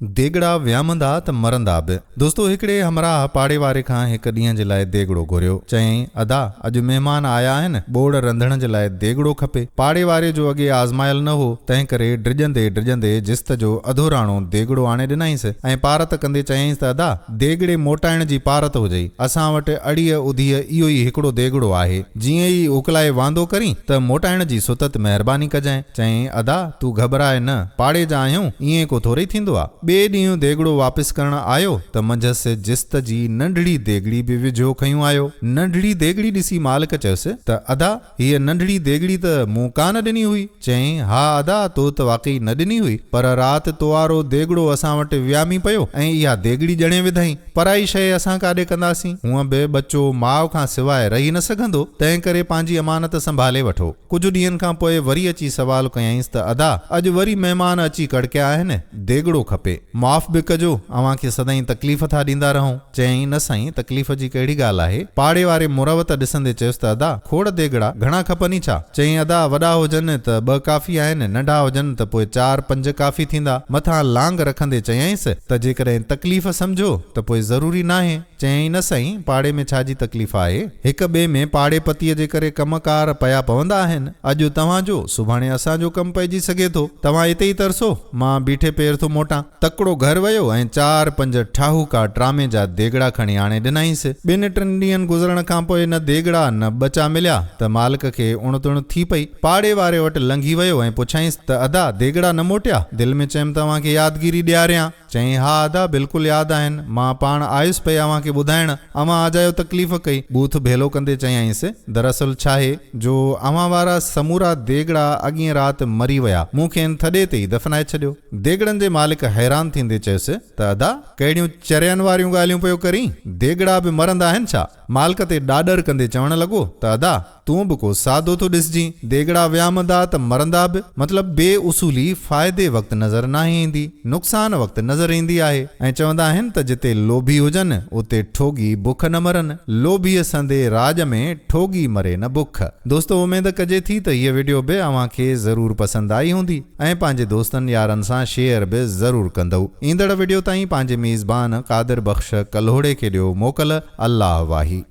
ديڳڙا ويامندا ته مرندا به. دوستو هڪڙي همراهه پاڙي واري کان هڪ ڏينهن جي لاء ديڳڙو گهريو. چيائين، ادا! اڄ مهمان آيا آهن، ٻوڙ رنڌڻ جي لاء ديڳڙو کپي. پاڙي واري جو اڳي آزمايل نه هو، تنهن ڪري ڊڄندي ڊڄندي جست جو اڌوراڻو ديڳڙو آڻي ڏنائينس ۽ پارت ڪندي چيائينس ته ادا! ديڳڙي موٽائڻ جي پارت هجئي. اسان وٽ اڙيء اڌيء اهو ئي هڪڙو ديڳڙو آهي. جيئن ئي اڪلائي واندو ڪرين ته موٽائڻ جي ستت مهرباني ڪجانء. چيائين، ادا! تون گهٻراء نه، پاڙي جا آهيون، ائين ڪو ٿورئي ٿيندو آ. ٻئي ڏينهن ديڳڙو واپس ڪرڻ آيو ته منجهس جست جي ننڍڙي ديڳڙي به وجهيو کنيون آيو. ننڍڙي ديڳڙي ڏسي مالڪ چيس ته، ادا! هيء ننڍڙي ديڳڙي ته مون ڪا نه ڏني هئي. چيائين، ها ادا، تو ته واقعي نه ڏني هئي، پر رات تووارو ديڳڙو اسان وٽ ويامي پيو ۽ اها ديڳڙي ڄڻي وڌائين. پرائي شيء اسان ڪاڏي ڪنداسين؟ هونء به ٻچو ماء کان سواء رهي نه سگهندو، تنهنڪري پنهنجي امانت سنڀالي وٺو. ڪجهه ڏينهن کان پوء وري اچي سوال ڪيائينس ته ادا، اڄ وري مهمان اچي ڪڙڪيا آهن، ديڳڙو کپي. معاف به ڪجو، اوهان کي سدائين تڪليف ٿا ڏيندا رهون. چيائين، نه سائين، تڪليف جي ڪهڙي ڳالهه آهي. پاڙي واري مروت ڏسندي چيس ته ادا، کوڙ ديڳڙا، گهڻا کپني ڇا؟ چيائين، ادا، وڏا هجن ته ٻه ڪافي آهن، ننڍا هجن ته پوء چار پنج ڪافي ٿيندا. مٿان لانگ رکندي چيائينس ته جيڪڏهن تڪليف سمجهو ته پوء ضروري ناهي. چيائين، نه سائين، پاڙي ۾ ڇا جي تڪليف آهي؟ هڪ ٻئي ۾ پاڙي پتيء جي ڪري ڪم ڪار پيا پوندا آهن. اڄ توهان جو، سڀاڻي اسان جو ڪم پئجي سگهي ٿو. توهان اتي ئي ترسو، مان بيٺي پير ٿو موٽان. تڪڙو گهر ويو ۽ چار پنج ٺاهوڪا ٽرامي جا ديڳڙا کڻي آڻي ڏنائينس. ٻن ٽن ڏينهن گذرڻ کان پوء نه ديڳڙا نه ٻچا مليا ته مالڪ کي اڻ تڻ ٿي پئي. پاڙي واري وٽ لنگهي ويو ۽ پڇيائينس ته ادا، ديڳڙا نه موٽيا؟ دل ۾ چيم ته اوهان کي يادگيري ڏياريان. چيائين، ها ادا، بلڪل ياد آهن. مان پاڻ آيس پئي اوهان کي ٻڌائڻ. اوهان اجايو تڪليف ڪئي. ٻوٿ ڀيلو ڪندي چيائينس، دراصل ڇاهي جو اوهان وارا سمورا ديڳڙا اڳينء رات مري ويا. مون کين ٿڏي تي ئي دفنائي ڇڏيو. ديڳڙن جي مالڪ حيران ٿيندي چيس ته ادا، ڪهڙيون چرين واريون ڳالهيون پيو ڪرين؟ ديڳڙا به مرندا آهن ڇا؟ مالڪ تي ڏاڏر ڪندي چوڻ لڳو ته ادا! تون به ڪو سادو ٿو ڏسجين. ديڳڙا ويامندا ته مرندا به. مطلب بي اصولي فائدي وقت نظر ناهي ايندي، نقصان وقت نظر ايندي آهي ۽ چوندا آهن ته جتي لوڀي هجن، اتي ٺوڳي بک نه مرن. لوڀيء سندي راڄ ۾ ٺوڳي مري نه بک. دوستو اميد ڪجي ٿي ته هيء وڊيو به اوهان کي ضرور پسند آئي هوندي ۽ پنهنجي دوستن يارن سان شيئر به ضرور ڪندؤ. ايندڙ وڊيو تائين پنهنجي ميزبان قادر بخش ڪلهوڙي کي ڏيو موڪل. الله واهي.